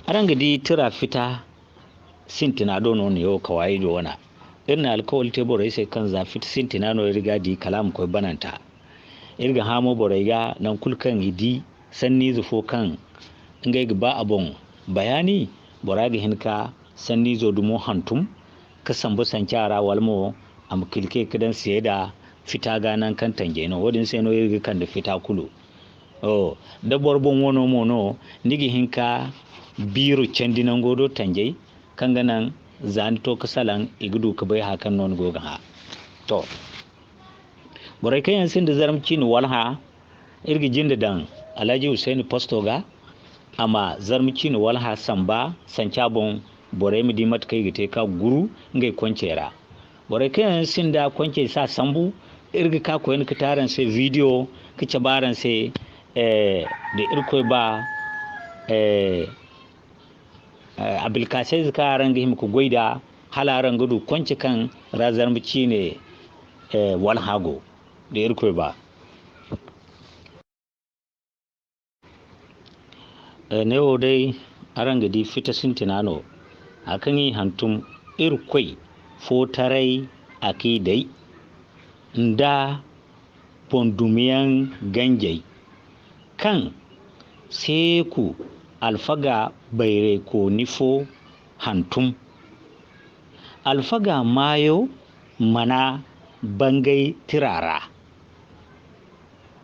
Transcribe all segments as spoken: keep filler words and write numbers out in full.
Araŋ ga di tira fita sintina do no neewo kawaayido wana. Iri na alkawali te borey se kaŋ za fita sintina no iri ga di kala a ma koy bananta. Iri ga hã mo borey ga, nangu kulu kaŋ i di sanniize fo kaŋ ngey ga ba a boŋ bayaani, bora ga hin ka sanniizo dumo hantum ka sambu sanca ra, wala mo a ma kilke ka daŋ seeda fita ga, nangu kaŋ tanjay no. Wo-din se no iri ga kande fita kulu. Oh, da boro boŋ wano mo no, ni ga hin ka biiro candi nango do tanjay, kaŋ ga naŋ za ni to ka salaŋ, i ga du ka bay haya kaŋ no ni go ga hã. To, borey kaŋ yaŋ sinda zarma ciine walhã, iri ga jinde daŋ Alhaji Husayni posto ga, a ma zarma ciine walhã samba sanca boŋ, borey ma di mate kaŋ i ga te ka guru ngey koncey ra. Borey kaŋ yaŋ sinda koncey s'a sambu, iri ga ka koyne ka te araŋ se video ka cabe araŋ se, eh, da Irkoy ba, eh, eh, abilkasayze kaŋ araŋ ga hima ka goy da, hala araŋ ga du konce kaŋ ra zarma ciine, eh, walhã go, da Irkoy ba. Eh, neewo day, araŋ ga di fita sintina no, a kaŋ i hantum Irkoy footaray a k'i day nda boŋ-dumiyaŋ ganjey, kaŋ seeku alfaga bayraykooni fo hantum. Alfaga maayo mana bangay tira ra.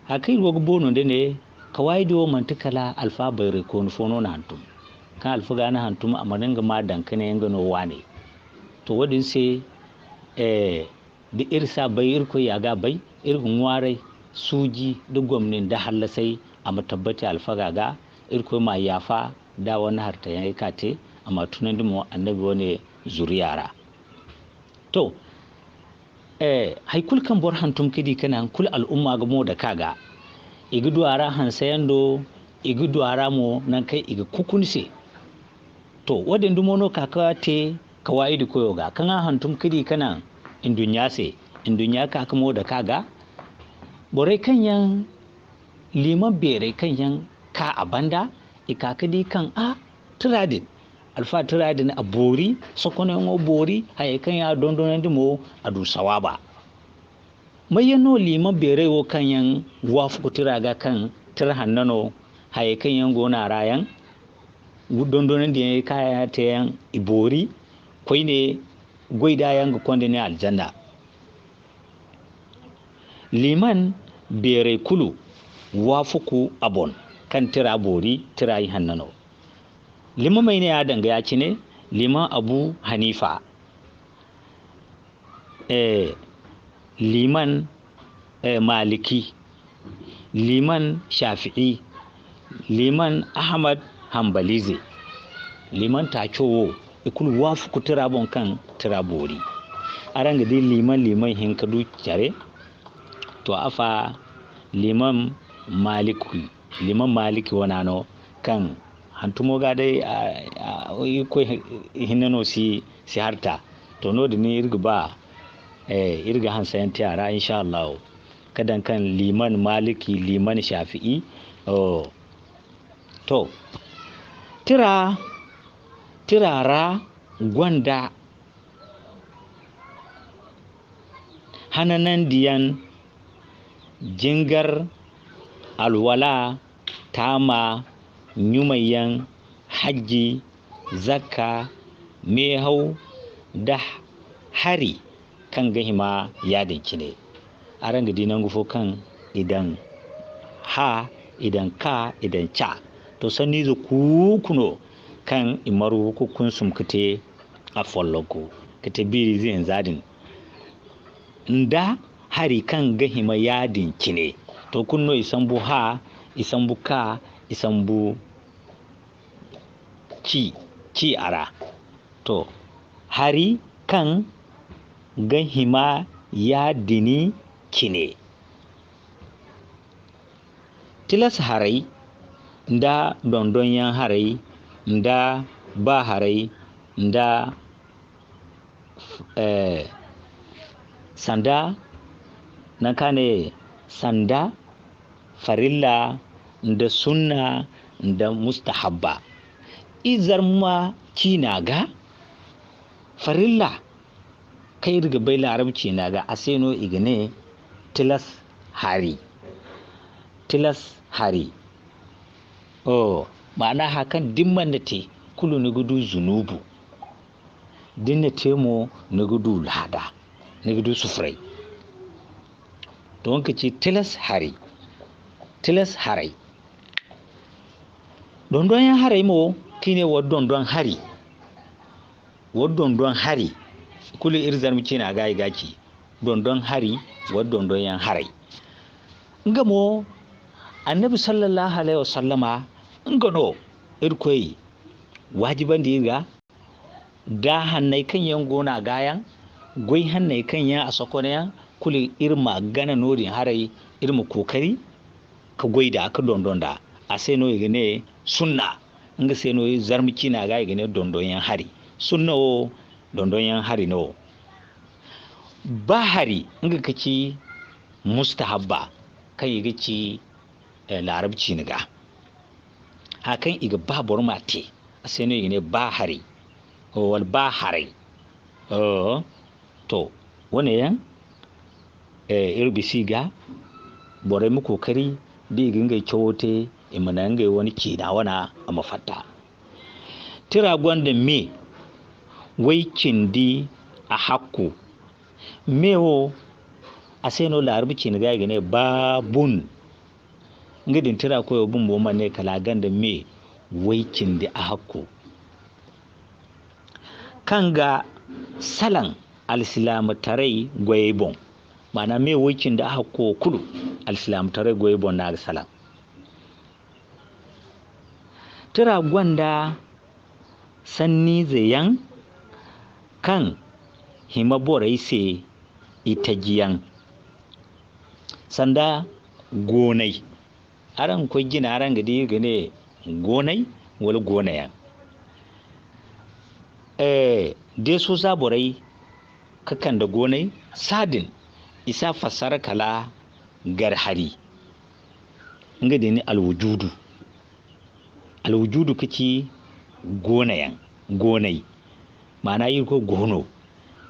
Hari kaŋ iri go ga boono nda ne, kawaayido wo manti kala alfa bayraykooni fo no na hantum. Kaŋ alfaga na hantum, a mana nga maa daŋ ka ne nga no waane. To, wo-din se, eh, da iri si a bay, Irkoy ya ga a bay, iri ga ŋwaaray suuji da gomni nda hallasay a ma tabbati alfaga ga, Irkoy ma a yaafa da wane hartayaŋey kaŋ a te, a ma a tunandi mo annabi wane zuriya ra. To, eh, hay kulu kaŋ boro hantum ka di ka naŋ kulu al'umma ga mo dake a ga, i ga du a ra hanseyaŋ do, i ga du a ra mo naŋ kaŋ i ga kuku ni se. To, wo-din dumo no ka, ka te kawaayidi koyo ga, kaŋ a hantum ka di ka naŋ nduɲɲa se, nduɲɲa ka, ka mo dake a ga. Borey kaŋ yaŋ, liman beerey kaŋ yaŋ ka a banda, i ka, ka di kaŋ, a, tira din, alfa tira din a boori, sokonayaŋo boori, hayey kaŋ yaŋ a dondonandi mo, a du sawaaba. May yaŋ no liman beerey wo kaŋ yaŋ waafaku tira ga, kaŋ tira hanna no, hayey kaŋ yaŋ go no a ra yaŋ, dondonandiyaŋey kaŋ a te yaŋ, i boori, koyne goy da yaŋ ga konda ne aljanna. Liman beerey kulu waafaku a boŋ kaŋ tira boori, tira ihanna no. Limamey ne a danga ya-cine, liman Abu Hanifa, eh, liman, eh, Maliki, liman Shafi'i, liman Ahmad Hanbalize, liman taaco wo, i kulu waafaku tira boŋ kaŋ tira boori. Araŋ ga di liman, liman hinka du care, to, afa liman Maliki, liman Maliki wana no kaŋ hantumo ga day, a, a, Irkoy hinne no si, si harta. To, noodin iri ga ba, eh, iri ga hanseyaŋ te a ra, insha Allahu. Ka daŋ kaŋ liman Maliki, liman Shafi'i, oh. To, tira, tira ra gonda hananandiyaŋ, jingar, alwala, taama, ɲumayyaŋ, hajji, zakka, meehaw, nda hari kaŋ ga hima yaadin cine. Araŋ ga di nangu fo kaŋ i daŋ ha, i daŋ ka, i daŋ ca. To, sanniize kuuku no kaŋ i margu ka kunsum ka te afolloku, ka te biiriize hinza din. Nda hari kaŋ ga hima yaadin cine. To, kulu no i sambu ha, i sambu ka, i sambu ci, ci a ra. To, hari kaŋ ga hima yaadin cine. Tilas haray, nda dondonyaŋ haray, nda ba haray, nda, eh, sanda, naŋ kaŋ a ne sanda, farilla, nda sunna, nda mustahabba. I zarma ciina ga, farilla kaŋ iri ga bay laarab ciina ga, a se no i ga ne tilas hari. Tilas hari. Oh, maana, haŋ kaŋ da ni mana te, kulu ni ga du zunubu. Da ni na te mo, ni ga du laada, ni ga du sufuray. To, nga ka ci tilas hari. Tilas haray. Dondonyaŋ haray mo, kaŋ i ne wala dondon hari. Wala dondon hari. Kulu iri zarma ciina ga i ga ci. Dondon hari, wala dondonyaŋ haray. Nga mo, Annabi sallallahu alaihi wasallama, nga no Irkoy waajibandi iri ga, da hanney kaŋ yaŋ go no a ga yaŋ, goy hanney kaŋ yaŋ a sokonayaŋ, kulu iri ma gana noodin haray, iri ma kookari ka goy nd'a, ka dondon nd'a. A se no i ga ne sunna. Nga se no zarma ciina ga i ga ne dondonyaŋ hari. Sunna wo, dondonyaŋ hari no. Ba hari, nga ka ci mustahabba, kaŋ i ga ci, eh, laarab ciina ga. Haŋ kaŋ i ga ba boro ma te, a se no i ga ne ba hari, wala ba haray. Oh, to, wane yaŋ, eh, iri bisa i ga, borey ma kookari, da i ga ngey cawo te, i ma naŋ ngey wane ciina wana, a ma fatta. Tira gonda me way cindi a hakku. Me wo, a se no laarab ciina ga i ga ne baabun. Nga din tira koyo bumbo mana ne kala a gonda me way cindi a hakku, kaŋ ga salaŋ alsilaamataray goyey boŋ. Maana, me way cindi a hakko kulu alsilaamataray goyey boŋ no a ga salaŋ. Tira gonda sanniize yaŋ kaŋ hima borey se itaji yaŋ, sanda goonay. Araŋ ga koy jina, araŋ ga di iri ga ne goonay wala goonayaŋ. Eh, de soza borey ka kande goonay, saadin i si a fassara kala gar hari. Nga din alwujuudu. Alwujuudu ka ci goonayaŋ, goonay. Maana, Irkoy goono.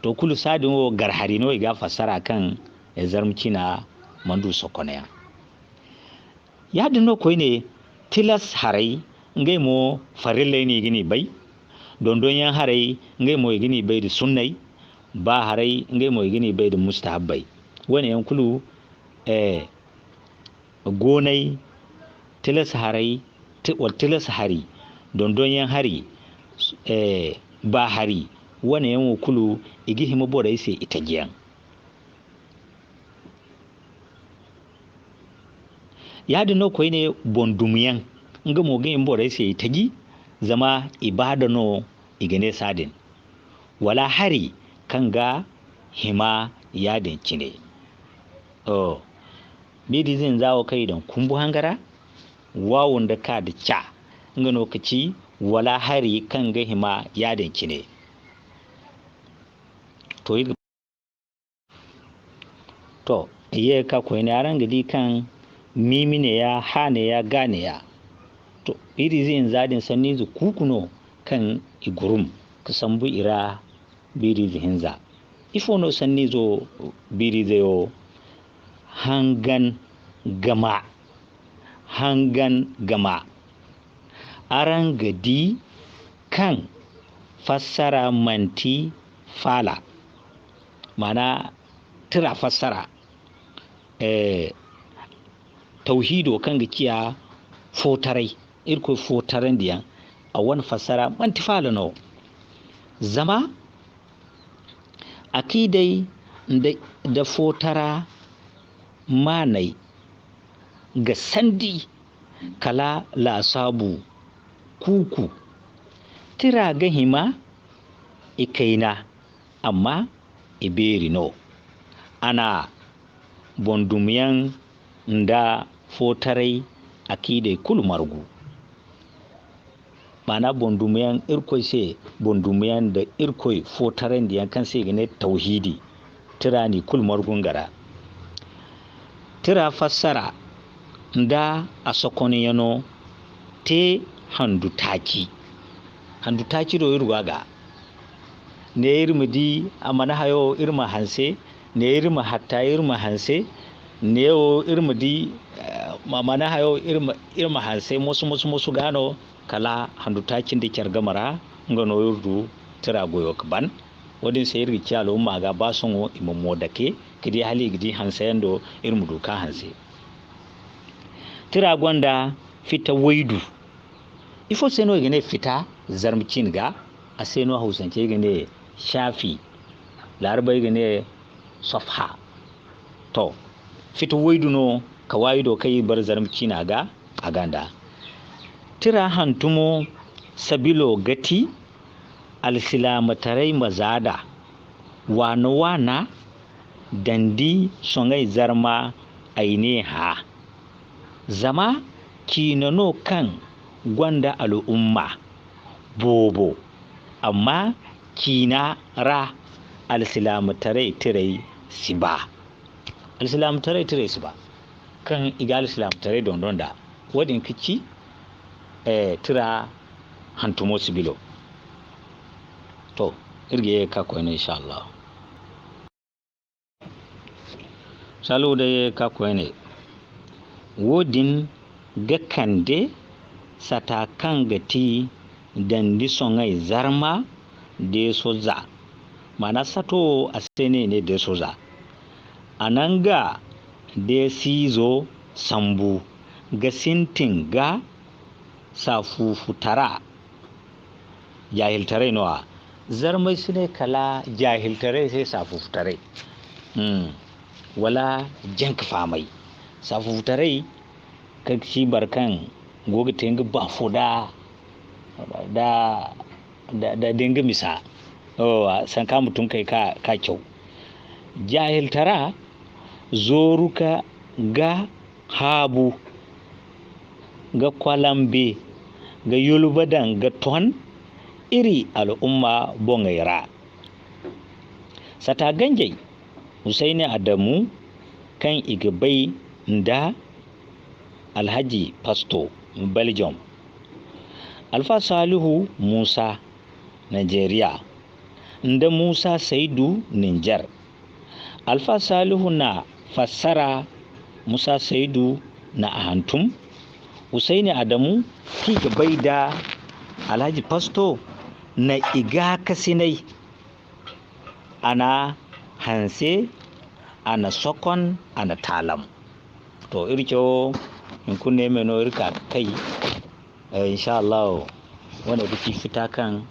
To, kulu saadin wo gar hari no i ga a fassara kaŋ, eh, zarma ciina mana du sokonayaŋ. Yaadin no koyne, tilas haray, ngey mo farilley no i ga ni bay. Dondonyaŋ haray, ngey mo i ga ni bay da sunney. Ba haray, ngey mo i ga ni bay da mustahabbey. Wane yaŋ kulu, eh, goonay, tilas haray, ti-, wala tilas hari, dondonyaŋ hari, eh, ba hari, wane yaŋ wo kulu, i ga hima borey se itajiyaŋ. Yaadin no koyne, boŋ dumyaŋ, nga mo ga hima borey se itaji, zama ibaada no i ga ne saadin. Wala hari kaŋ ga hima yaadin cine. Oh, biiriize hinza wo kaŋ i daŋ kumbu hanga ra, waawu nda ka da ca, nga no ka ci wala hari kaŋ ga hima yaadin cine. To, iri ga To, i ye ga ka koyne, araŋ ga di kaŋ miimi neeya, ha neeya, ga neeya. To, biiriize hinza din sanniize kuuku no kaŋ i gurum ka sambu i ra biiriize hinza. Ifo no sanniizo biiriize wo? Hangan gama. Hangan gama. Araŋ ga di kaŋ fassara manti faala, maana tira fassara, eh, tawhiido kaŋ ga ciya footaray, Irkoy footarandiyaŋ, a wane fassara manti faala no. Zama akiidey nda, nda footara maaney ga sandi kala laasaabu kuuku. Tira ga hima i kayna, amma i beeri no. A na boŋ dumyaŋ nda footaray akiidey kulu margu. Maana boŋ dumyaŋ Irkoy se, boŋ dumyaŋ nda Irkoy footarandiyaŋ kaŋ se i ga ne tawhiidi, tira n'i kulu margu nga ra. Tira fassara nda a sokonyaŋo te handu taaci. Handu taaci do iri go a ga. Ne iri ma di a mana hayo, iri ma hanse. Ne iri ma hatta, iri ma hanse. Ne wo iri ma di, eh, a mana hayo, iri ma, iri ma hanse moso, moso, moso ga no, kala handu taaci nda care game ra, nga no iri du tira goyo ga ban. Wo-din se iri ga ci al'umma ga, ba sohõ i ma mo dake, ka di hala i ga di hanseyaŋ do, iri ma du ka hanse. Tira gonda fita waydu. Ifo se no i ga ne fita zarma ciine ga? A se no hawsancey ga ne shafi, laarabey ga ne safha. To, fita waydu no ka waayi do kaŋ i bara zarma ciina ga, a gonda. Tira hantumo sabilo ga ti alsilaamataray ma zaada, waana-waana, dandi soŋay zarma ay ne hã. Zama ciina no kaŋ gonda al'umma boobo, amma ciina ra alsilaamataray tirey si ba. Alsilaamataray tirey si ba. Kaŋ i ga alsilaamataray dondon nd'a. Wo-din ga ci, eh, tira hantumo sibilo. To, iri ga ye ga ka koyne, insha Allah. Salo day ye ga ka koyne. Wo-din ga kande sata kaŋ ga ti dandi soŋay zarma deeso za. Maana sato wo a se no i ne deeso za. A na nga deesiizo sambu ga sintin ga saafuufutara. Jaahiltaray no-ya. Zarmay si ne kala jaahiltaray se saafuufutaray. Hmm. Wala janka fahamay. Saafuufutaray kaŋ ga ci boro kaŋ go ga te nga baafo da, da, da, da, da nga misa. Oh, sanka ma tun kay ka, ka caw. Jaahiltara zooru ka, ga haabu, ga kwalambe, ga yulba daŋ, ga ton iri al'umma boŋey ra. Sata ganjey, Husayni Adamu, kaŋ i ga bay nda Alhaji Pasto, Belgium. Alfa Salihu Musa, Nigeria, nda Musa Saidu, Niger. Alfa Salihu na fassara, Musa Saidu na a hantum. Husayni Adamu, kaŋ i ga bay nda Alhaji Pasto, na i gaakasinay. A na hanse, a na sokon, a na taalam. To, iri cawo, hunkuna ne me no iri ka ga kay. Eh, insha Allah, wane ga ci fita kaŋ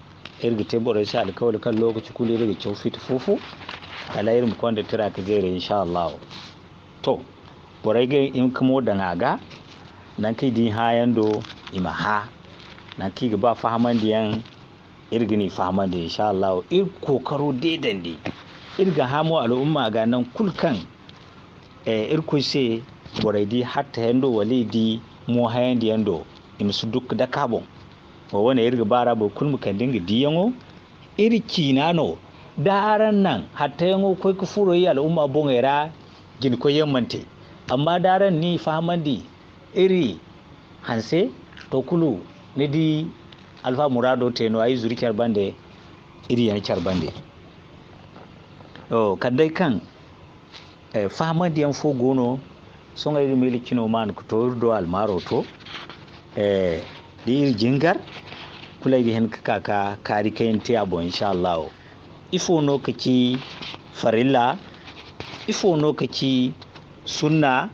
iri ga te borey se alkawali kaŋ lokaci kulu iri ga caw fita fo-fo, kala iri ma konda tira ga zeeri, insha Allah. To, borey ga hin ka mo daŋ a ga, nangu kaŋ i di hãayaŋ do, i ma hã. Nangu kaŋ i ga ba fahamandiyaŋ, iri ga ni fahamandi, insha Allah. Iri kookaro deedandi. Iri ga hã mo al'umma ga nangu kulu kaŋ, eh, Irkoy se borey di hattayaŋ do, wala i di mo hayandiyaŋ do, i ma si dukku dake a boŋ. Wo wane iri ga ba ra boro kulu ma kande nga diyaŋo. Iri ciina no, da araŋ naŋ hattayaŋo koy ga furo iri al'umma boŋey ra, jina koyyaŋ mana te. Amma da araŋ ni fahamandi, iri hanse, to kulu ni di Alfa Muraado te no, ay zuru care bande, iri yaŋ care bande. To, kala day kaŋ, eh, fahamandiyaŋ fo go no, sohõ ay ga miila cino maan ga to iri do almaaro to. Eh, da iri jingar, kulu ay ga hin ga ka, ka kaari kayna te a boŋ, insha Allah. Ifo no ga ci farilla? Ifo no ga ci sunna?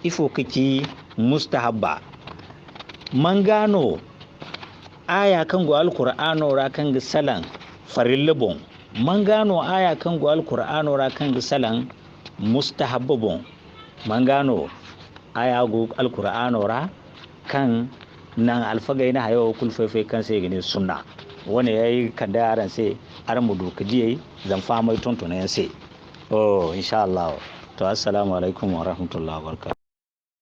Ifo ga ci mustahabba? Manga no aaya kaŋ go Alkur'aano ra kaŋ ga salaŋ farilla boŋ? Manga no aaya kaŋ go Alkur'aano ra kaŋ ga salaŋ mustahabba boŋ? Manga no aaya go Alkur'aano ra kaŋ naŋ alfagey na hayo kulu fay-fay kaŋ se i ga ne sunna? Wane ay ga kande araŋ se, araŋ ma du ga diyey zama fahamay tontonyaŋ se. Oh, insha Allah. To, assalamu alaikum wa rahmatullahi wa barakatuh.